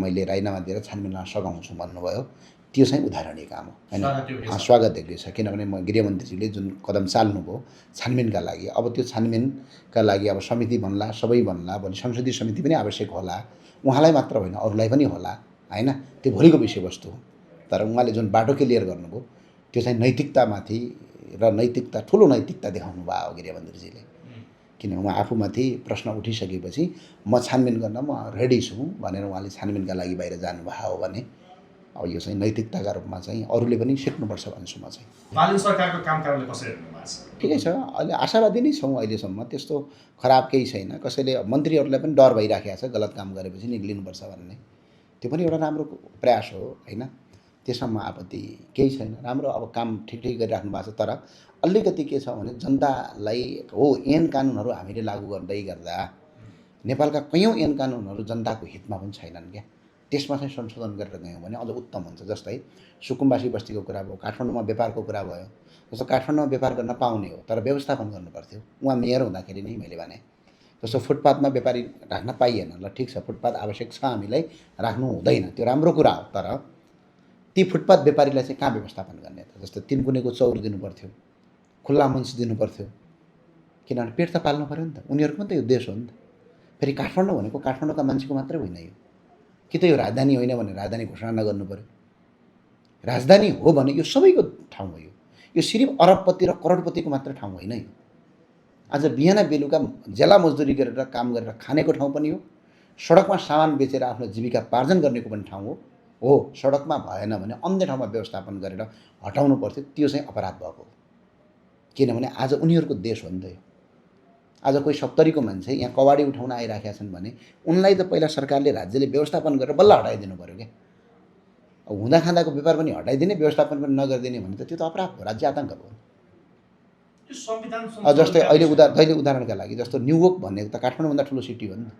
मैले राजीनामा दिएर छानबिन गर्न सघाउँछु भन्नुभयो। त्यो चाहिँ उदाहरणीय काम हो होइन, स्वागत योग्य छ। किनभने म गृहमन्त्रीजीले जुन कदम चाल्नुभयो छानबिनका लागि, अब त्यो छानबिनका लागि अब समिति बन्ला, सबै बन्ला, भोलि संसदीय समिति पनि आवश्यक होला, उहाँलाई मात्र होइन अरूलाई पनि होला होइन, त्यो भोलिको विषयवस्तु हो। तर उहाँले जुन बाटो क्लियर गर्नुभयो त्यो चाहिँ नैतिकतामाथि र नैतिकता ठुलो नैतिकता देखाउनु भयो गृहमन्त्रीजीले। किन उहाँ आफूमाथि प्रश्न उठिसकेपछि म छानबिन गर्न म रेडी छु भनेर उहाँले छानबिनका लागि बाहिर जानुभयो हो भने अब यो चाहिँ नैतिकताका रूपमा चाहिँ अरूले पनि सिक्नुपर्छ भन्छु म चाहिँ। बालन सरकारको कामकाजले कसरी हेर्नु भएको छ? ठिकै छ, अहिले आशावादी नै छौँ अहिलेसम्म, त्यस्तो खराब केही छैन। कसैले मन्त्रीहरूलाई पनि डर भइराखेको छ गलत काम गरेपछि निक्लिनुपर्छ भन्ने, त्यो पनि एउटा राम्रो प्रयास हो होइन, त्यसमा आपत्ति केही छैन। राम्रो अब काम ठिक गरिराख्नु भएको छ। तर अलिकति के छ भने जनतालाई हो ऐन कानुनहरू हामीले लागू गर्दै गर्दा नेपालका कयौँ ऐन कानुनहरू जनताको हितमा पनि छैनन् क्या, त्यसमा चाहिँ संशोधन गरेर गयौँ भने अझ उत्तम हुन्छ। जस्तै सुकुम्बासी बस्तीको कुरा भयो, काठमाडौँमा व्यापारको कुरा भयो। जस्तो काठमाडौँमा व्यापार गर्न पाउने हो तर व्यवस्थापन गर्नु पर्थ्यो, उहाँ मेयर हुँदाखेरि नै मैले भने। जस्तो फुटपाथमा व्यापारी राख्न पाइएन, ल ठिक छ, फुटपाथ आवश्यक छ हामीलाई, राख्नु हुँदैन, त्यो राम्रो कुरा हो। तर ती फुटपाथ व्यापारीलाई चाहिँ कहाँ व्यवस्थापन गर्ने त? जस्तो तिनकुनेको चौर दिनु पर्थ्यो, खुल्ला मञ्च दिनु पर्थ्यो, किनभने पेट त पाल्नु पऱ्यो नि त, उनीहरूको पनि त यो देश हो नि त। फेरि काठमाडौँ भनेको काठमाडौँका मान्छेको मात्रै होइन, यो कि त यो राजधानी होइन भने राजधानी घोषणा नगर्नु पऱ्यो। राजधानी हो भने यो सबैको ठाउँ हो, यो सिर्फ अरबपति र करोडपतिको मात्र ठाउँ होइन। यो आज बिहान बेलुका जेला मजदुरी गरेर काम गरेर खानेको ठाउँ पनि हो, सडकमा सामान बेचेर आफ्नो जीविका पार्जन गर्नेको पनि ठाउँ हो। सडकमा भएन भने अन्य ठाउँमा व्यवस्थापन गरेर हटाउनु पर्थ्यो, त्यो चाहिँ अपराध भएको हो। किनभने आज उनीहरूको देश हो नि त यो। आज कोही 70को मान्छे यहाँ कवाडी उठाउन आइराखेका छन् भने उनलाई त पहिला सरकारले राज्यले व्यवस्थापन गरेर बल्ल हटाइदिनु पऱ्यो क्या। अब हुँदा खाँदाको व्यापार पनि हटाइदिने, व्यवस्थापन पनि नगरिदिने भने त त्यो त अपराध हो, राज्य आतङ्क हो। जस्तै अहिले उदाहरणका लागि जस्तो न्युयोर्क भनेको त काठमाडौँभन्दा ठुलो सिटी हो नि त।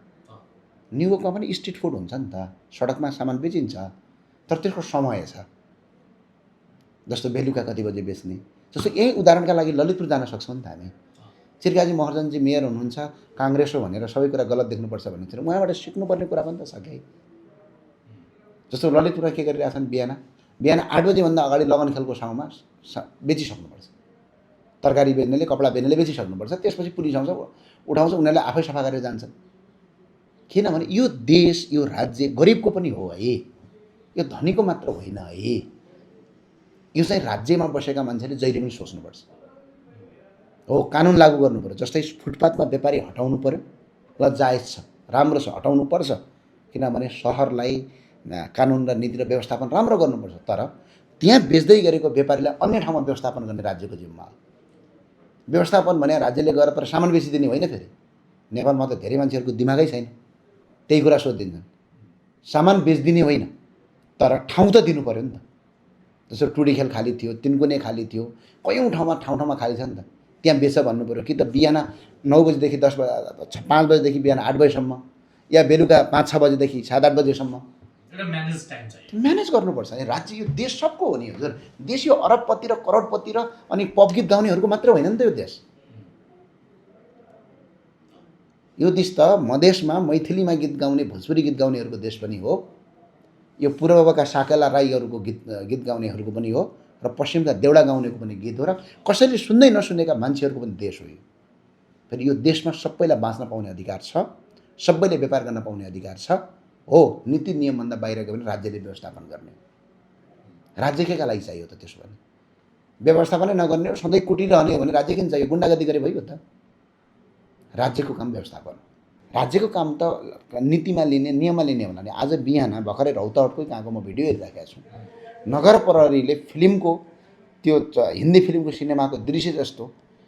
न्युयोर्कमा पनि स्ट्रिट फुड हुन्छ नि त, सडकमा सामान बेचिन्छ, तर त्यसको समय छ। जस्तो बेलुका कति बजे बेच्ने। जस्तो यही उदाहरणका लागि ललितपुर जान सक्छौँ नि त हामी। चिरकाजी महर्जनजी मेयर हुनुहुन्छ, काङ्ग्रेस हो भनेर सबै कुरा गलत देख्नुपर्छ भन्ने थियो, उहाँबाट सिक्नुपर्ने कुरा पनि त छ कि। जस्तो ललितपुरमा के गरिरहेछन्, बिहान 8 बजेभन्दा अगाडि लगन खेलको ठाउँमा बेचिसक्नुपर्छ, तरकारी बेच्नेले कपडा बेच्नेले बेचिसक्नुपर्छ, त्यसपछि पुलिस आउँछ उठाउँछ, उनीहरूले आफै सफा गरेर जान्छन्। किनभने यो देश यो राज्य गरिबको पनि हो है, यो धनीको मात्र होइन है। यो चाहिँ राज्यमा बसेका मान्छेले जहिले पनि सोच्नुपर्छ हो, कानुन लागू गर्नु पर्यो। जस्तै फुटपाथमा व्यापारी हटाउनु पर्यो, ल जायज छ, राम्रो छ, हटाउनु पर्छ। किनभने सहरलाई कानुन र नीति र व्यवस्थापन राम्रो गर्नुपर्छ। तर त्यहाँ बेच्दै गरेको व्यापारीलाई अन्य ठाउँमा व्यवस्थापन गर्ने राज्यको जिम्मा हो। व्यवस्थापन भने राज्यले गएर पर सामान बेचिदिने होइन। फेरि नेपालमा त धेरै मान्छेहरूको दिमागै छैन, त्यही कुरा सोधिदिन्छन्। सामान बेचिदिने होइन, तर ठाउँ त दिनु पऱ्यो नि त। जस्तो टुडी खेल खाली थियो, तिनकुने खाली थियो, कयौँ ठाउँमा खाली छ नि त, त्यहाँ बेच भन्नु पऱ्यो। कि त बिहान 9 बजेदेखि 5 बजेदेखि बिहान 8 बजेसम्म, या बेलुका 5-6 बजेदेखि 7-8 बजेसम्म म्यानेज गर्नुपर्छ। राज्य यो देश सबको हो नि हजुर। देश यो अरबपति र करोडपति र अनि पप गीत गाउनेहरूको मात्र होइन नि त यो देश। यो देश त मधेसमा मैथिलीमा गीत गाउने, भोजपुरी गीत गाउनेहरूको देश पनि हो, यो पूर्वका साकेला राईहरूको गीत गाउनेहरूको पनि हो, र पश्चिमका देउडा गाउनेको पनि गीत हो, र कसैले सुन्दै नसुनेका मान्छेहरूको पनि देश हो यो। फेरि यो देशमा सबैलाई बाँच्न पाउने अधिकार छ, सबैले व्यापार गर्न पाउने अधिकार छ हो। नीति नियमभन्दा बाहिर गयो भने राज्यले व्यवस्थापन गर्ने, राज्य केका लागि चाहियो त? त्यसो भने व्यवस्थापनै नगर्ने हो, सधैँ कुटिरहने हो भने राज्य किन चाहियो? गुन्डागर्दी गरे भयो त। राज्यको काम व्यवस्थापन, राज्यको काम त नीतिमा लिने, नियममा लिने हुनाले आज बिहान भर्खरै रौतहटकै कहाँको म भिडियो हेरिराखेको छु, नगर प्रहरीले फिल्मको त्यो हिन्दी फिल्मको सिनेमाको दृश्य जस्तो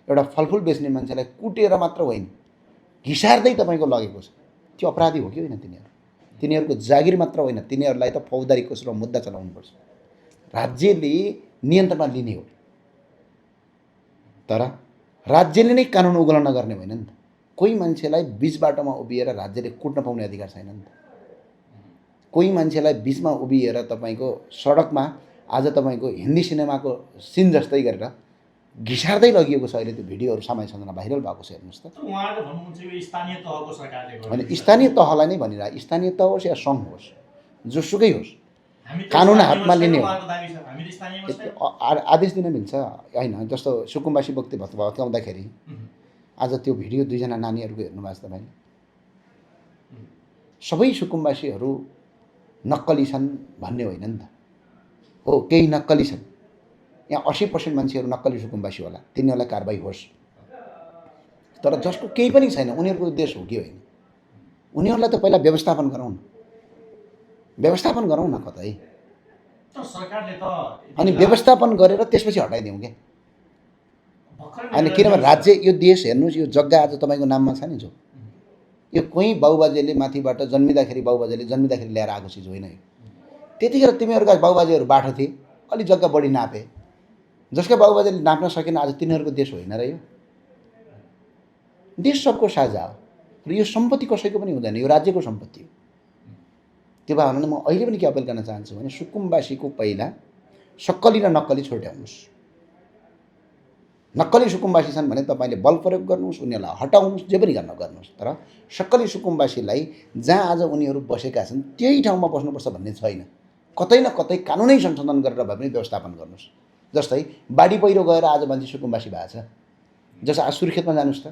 एउटा फलफुल बेच्ने मान्छेलाई कुटेर मात्र होइन, घिसार्दै तपाईँको लगेको छ। त्यो अपराधी हो कि होइन? तिनीहरूको जागिर मात्र होइन, तिनीहरूलाई त फौजदारी कोषमा मुद्दा चलाउनुपर्छ। राज्यले नियन्त्रणमा लिने हो, तर राज्यले नै कानुन उल्लङ्घन नगर्ने होइन नि त। कोही मान्छेलाई बिच बाटोमा उभिएर राज्यले कुट्न पाउने अधिकार छैन नि त। कोही मान्छेलाई बिचमा उभिएर तपाईँको सडकमा आज तपाईँको हिन्दी सिनेमाको सिन जस्तै गरेर घिसार्दै लगिएको छ। अहिले त्यो भिडियोहरू समय सन्दर्भमा भाइरल भएको छ, हेर्नुहोस् त। उहाँले भन्नुहुन्छ यो स्थानीय तहको सरकारले गर्छ। होइन, स्थानीय तहलाई नै भनिरह, स्थानीय तह होस् या सङ्घ होस्, जोसुकै होस् हामी त कानुन स्थानीय हातमा लिने हो। उहाँको दाबी छ हामी त स्थानीयमा छैनौँ। आदेश दिन मिल्छ होइन। जस्तो सुकुम्बासी बक्ती भत्काउँदाखेरि आज त्यो भिडियो 2 जना नानीहरूको हेर्नुभएको छ तपाईँले। सबै सुकुम्बासीहरू नक्कली छन् भन्ने होइन नि त। हो केही नक्कली छन्, यहाँ 80% मान्छेहरू नक्कली सुकुम्बासी होला, तिनीहरूलाई कारबाही होस्। तर जसको केही पनि छैन उनीहरूको देश हो कि होइन, उनीहरूलाई त पहिला व्यवस्थापन गरौँ न, व्यवस्थापन गरौँ न कतै। तर सरकारले त अनि व्यवस्थापन गरेर त्यसपछि हटाइदिउँ क्या। भर्खरै अनि किनभने राज्य यो देश हेर्नुहोस्, यो जग्गा आज तपाईँको नाममा छ नि, जो यो कोही बाबुबाजेले माथिबाट बाबुबाजेले जन्मिँदाखेरि ल्याएर आएको चिज होइन यो। त्यतिखेर तिमीहरूका बाबुबाजेहरू बाठो थिए, अलि जग्गा बढी नापे, जसका बाबुबाजेले नाप्न सकेन आज तिनीहरूको देश होइन र यो देश सबको साझा हो र यो सम्पत्ति कसैको पनि हुँदैन, यो राज्यको सम्पत्ति हो। त्यो भावनाले म अहिले पनि के अपिल गर्न चाहन्छु भने सुकुम्बासीको पहिला सक्कली र नक्कली छुट्याउनुहोस्। नक्कली सुकुम्बासी छन् भने तपाईँले बल प्रयोग गर्नुहोस्, उनीहरूलाई हटाउनुहोस्, जे पनि गर्नुहोस्। तर सक्कली सुकुम्बासीलाई जहाँ आज उनीहरू बसेका छन् त्यही ठाउँमा बस्नुपर्छ भन्ने छैन। कतै न कतै कानुनै संशोधन गरेर भए पनि व्यवस्थापन गर्नुहोस्। जस्तै बाढी पहिरो गएर आज मान्छे सुकुम्बासी भएको छ। जस्तो आज सुर्खेतमा जानुहोस् त,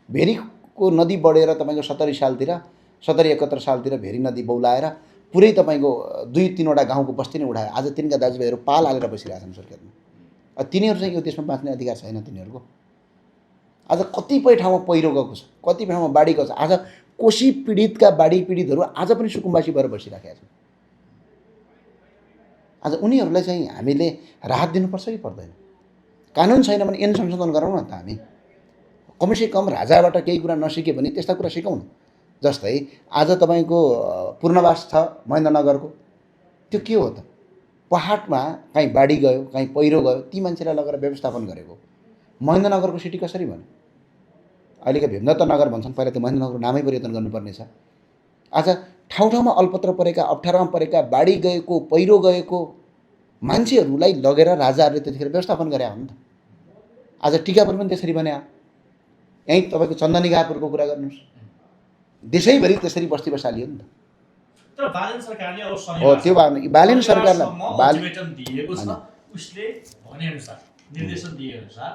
भेरीको नदी बढेर तपाईँको 70-71 सालतिर भेरी नदी बौलाएर पुरै तपाईँको 2-3 वटा गाउँको बस्ती नै उठायो। आज तिनका दाजुभाइहरू पाल हालेर बसिरहेका छन् सुर्खेतमा। तिनीहरू चाहिँ यो देशमा बाँच्ने अधिकार छैन तिनीहरूको। आज कतिपय ठाउँमा पहिरो गएको छ, कतिपय ठाउँमा बाढी गएको छ। आज कोशी पीडितका बाढी पीडितहरू आज पनि सुकुम्बासी भएर बसिराखेका छन्। आज उनीहरूलाई चाहिँ हामीले राहत दिनुपर्छ कि पर्दैन? कानुन छैन भने ऐन संशोधन गरौँ न त हामी। कमसेकम राजाबाट केही कुरा नसिके भने त्यस्ता कुरा सिकौँ न। जस्तै आज तपाईँको पूर्णवास छ महेन्द्रनगरको, त्यो के हो त? पहाडमा कहीँ बाढी गयो, कहीँ पहिरो गयो, ती मान्छेलाई लगेर व्यवस्थापन गरेको। महेन्द्रनगरको सिटी कसरी भन्यो? अहिलेको भीमदत्त नगर भन्छन्, पहिला त्यो महेन्द्रनगरको नामै परिवर्तन गर्नुपर्ने छ। आज ठाउँ ठाउँमा अल्पत्र परेका, अप्ठ्यारोमा परेका, बाढी गएको, पहिरो गएको मान्छेहरूलाई लगेर राजाहरूले त्यतिखेर व्यवस्थापन गरे हो नि त। आज टिकापुर पनि त्यसरी बन्या। यहीँ तपाईँको चन्दनीगापुरको कुरा गर्नुहोस्, देशैभरि त्यसरी बस्ती बसालियो नि त। तर बालेन सरकारले अब हो त्यो बालेन सरकारलाई अल्टिमेटम दिएको छ। उसले भनेअनुसार निर्देशन दिएअनुसार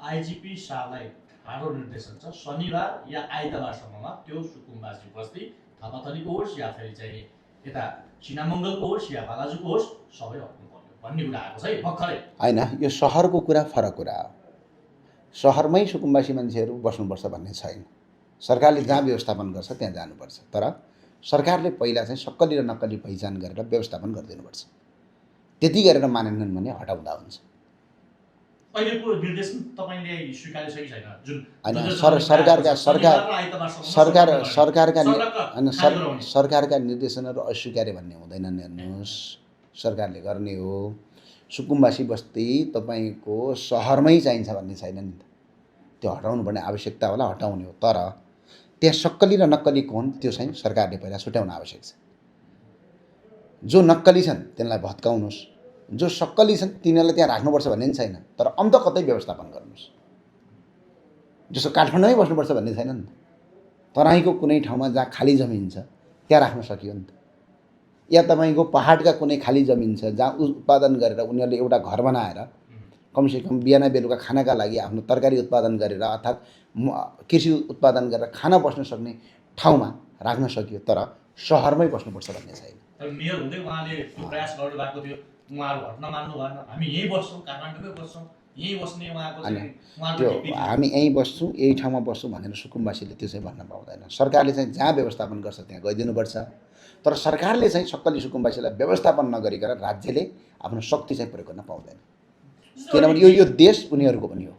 आइजिपी शाहलाई ठाडो निर्देशन छ, शनिबार या आइतबारसम्ममा त्यो सुकुम्बासी बस्ती थापाथलीको होस् या फेरि चाहिँ यता छिनामङ्गलको होस् या बालाजुको होस् सबै हट्नु पर्यो भन्ने कुरा आएको छ है भर्खरै। होइन, यो सहरको कुरा फरक कुरा हो। सहरमै सुकुम्बासी मान्छेहरू बस्नुपर्छ भन्ने छैन। सरकारले जहाँ व्यवस्थापन गर्छ त्यहाँ जानुपर्छ। तर सरकारले पहिला चाहिँ सक्कली र नक्कली पहिचान गरेर व्यवस्थापन गरिदिनुपर्छ। त्यति गरेर मानेनन् भने हटाउँदा हुन्छ। अहिलेको निर्देशन तपाईँले स्वीकार्छ कि छैन? जुन सरकारका निर्देशनहरू अस्वीकार्य भन्ने हुँदैनन्। हेर्नुहोस्, सरकारले गर्ने हो। सुकुम्बासी बस्ती तपाईँको सहरमै चाहिन्छ भन्ने छैन नि त। त्यो हटाउनु पर्ने आवश्यकता होला, हटाउने हो। तर त्यहाँ सक्कली र नक्कली कोन त्यो चाहिँ सरकारले पहिला छुट्याउन आवश्यक छ। जो नक्कली छन् तिनलाई भत्काउनुहोस्, जो सक्कली छन् तिनीहरूलाई त्यहाँ राख्नुपर्छ भन्ने पनि छैन। तर अन्त कतै व्यवस्थापन गर्नुहोस्। जस्तो काठमाडौँमै बस्नुपर्छ भन्ने छैन नि त। तराईको कुनै ठाउँमा जहाँ खाली जमिन छ त्यहाँ राख्न सकियो नि त। या तपाईँको पहाडका कुनै खाली जमिन छ जहाँ उत्पादन गरेर उनीहरूले एउटा घर बनाएर कमसेकम बिहान बेलुका खानाका लागि आफ्नो तरकारी उत्पादन गरेर अर्थात् कृषि उत्पादन गरेर खाना बस्न सक्ने ठाउँमा राख्न सकियो। तर सहरमै बस्नुपर्छ भन्ने छैन। तर मेयर हुँदै उहाँले त्यो प्रयास गर्नु भएको थियो, उहाँहरू हट्न मान्नु भएन। हामी यहीँ बस्छौँ, काठमाडौँमै बस्छौँ, यहीँ बस्ने उहाँको त्यो हामी यहीँ बस्छौँ, यही ठाउँमा बस्छौँ भनेर सुकुम्बासीले त्यो चाहिँ भन्न पाउँदैन। सरकारले चाहिँ जहाँ व्यवस्थापन गर्छ त्यहाँ गइदिनुपर्छ। तर सरकारले चाहिँ सक्कली सुकुम्बासीलाई व्यवस्थापन नगरिकन राज्यले आफ्नो शक्ति चाहिँ प्रयोग गर्न पाउँदैन। किनभने यो देश उनीहरूको पनि हो।